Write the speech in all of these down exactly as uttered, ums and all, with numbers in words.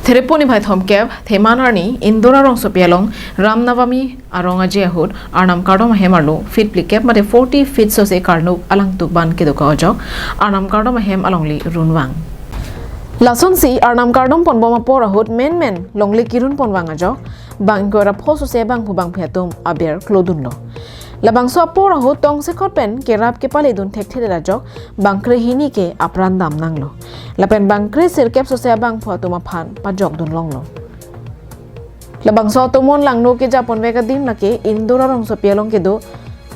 Threpuni phai thomkep, Theman arni, Indora rongsopi along, Ram Navami arong aje ahut, Arnam kardom ahem arlo, feet phlikep mate forty feet sose karnuk alangtuk ban kedoka ajok, Arnam kardom ahem alongle runvang. Lasonsi, Arnam kardom ponbom apor ahut, menmen, longle kirun ponvang ajok, bang ingkoi ra pho sose bangphu bangphi atum aber klodunlo. Labangso apor ahut tongsekot pen kerap kepaledun thekthedet ajok bangkre hini ke apran damnanglo. Lapen bangkre sirkep sose abangphu atum aphan pajokdun longlo. Labangso atomon langno keja ponvek adim lake Indora rongsopi along kedo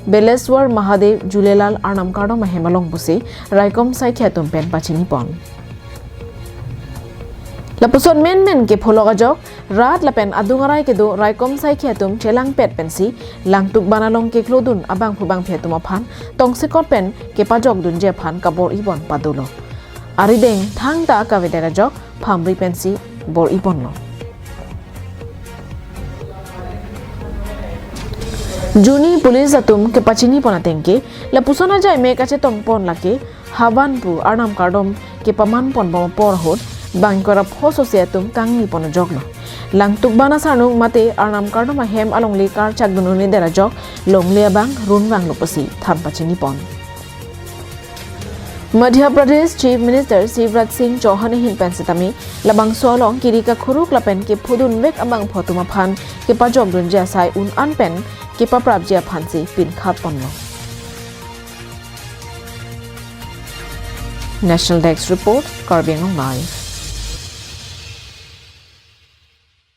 Beleswar Mahadev Julelal Arnam kardom ahem along pusi raikom saikhi atum pen pachini pon. Lapuson menmen kepholok ajok, rat lapen adung arai kedo raikom saikhi atum chelangpet pensi, langtuk ban along keklodun abangphu bangphi atum aphan, tongsekot pen kepajokdunji aphan kabor-i pon padolo. Arideng thangta kavedet ajok, phamri pensi bor-i ponlo. Juni police atum kepachini pon atengke, lapuson ajai me kachetong pon lake, havan pu Arnam kardom kepaman ponbom apor ahut, bang ingkoi ra pho sose atum kangni pon ajoklo. Langtuk ban asarnung mate Arnam kardom ahem alongle karchakdun un-edet ajok, longle abang runvanglo pusi than pachini pon. Madhya Pradesh Chief Minister Shivraj Singh Chouhan ahin pen setame, labangso along kiri kakhuruk lapen kephudunvek abangphu atum aphan kepajokdunji asai un-an pen kepaprapji aphansi pinkhat ponlo. National Desk Report, Karbi Anglong Live.